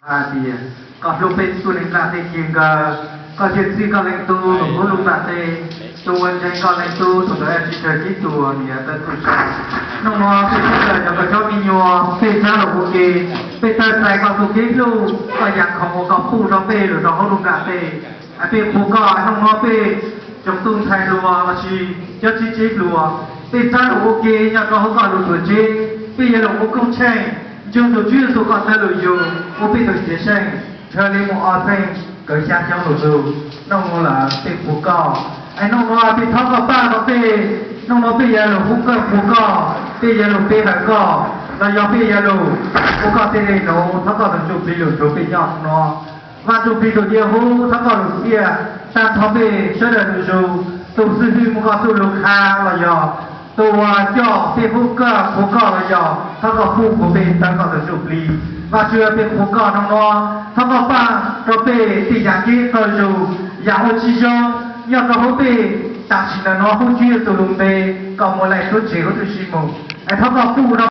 Hais tias koj hlub peb txhua leej nplaj tej kiag nkawd, koj thiaj txhij koj leej tub tus hlub lub nplaj teb, tus uas ntseeg koj leej tub tus ntawd tsis raws tib tug niam tais txuj sa. Hnub no peb sawv daws cov koj cov me nyuam, peb rov los ua ke, peb txhawb txais koj tus kev hlub, koj yam khoom uas koj pub rau peb los rau hauv lub nplaj teb. Peb qhuas koj hnub no peb tsoom tub ntxhais hluas lossis cov txiv tsev hluas, peb rov los ua ke nyob rau hauv koj lub tuam tsev, peb yuav los ua koob tsheej nrog tus Tswv Yexus koj txawj lus yug ua peb tus cawm seej, nrhiav li mus ob txhiab kaum xya xyoo lawm. Hnub no lawm peb qhuas koj, es hnub no peb thov koj pab rau peb. Hnub no peb yuav los hu nkauj qhuas koj, peb yuav los pe hawm koj, los yog peb yuav los ua koj tej dej num, thov koj tus Ntsuj Plig los nrog peb nyob hnub no. Vaj Ntsuj Plig tus dawb huv, thov koj lub siab tag nrho peb sawv daws tus zus, tus xib hwb mus koj txuj lus qha los yog tus uas coj peb hu nkauj qhuas koj los yog thov koj pub rau peb tawm koj tus Ntsuj Plig. Vajtswv, peb qhuas koj hnub no, thov koj pab rau peb tej yam kev qw zus, yam ua tsis zoo nyob rau hauv peb tam sim ntawm no, hauv Tswv Yexus lub npe, koj mus laij tuab tsev huv tib si mus, es thov koj pub rau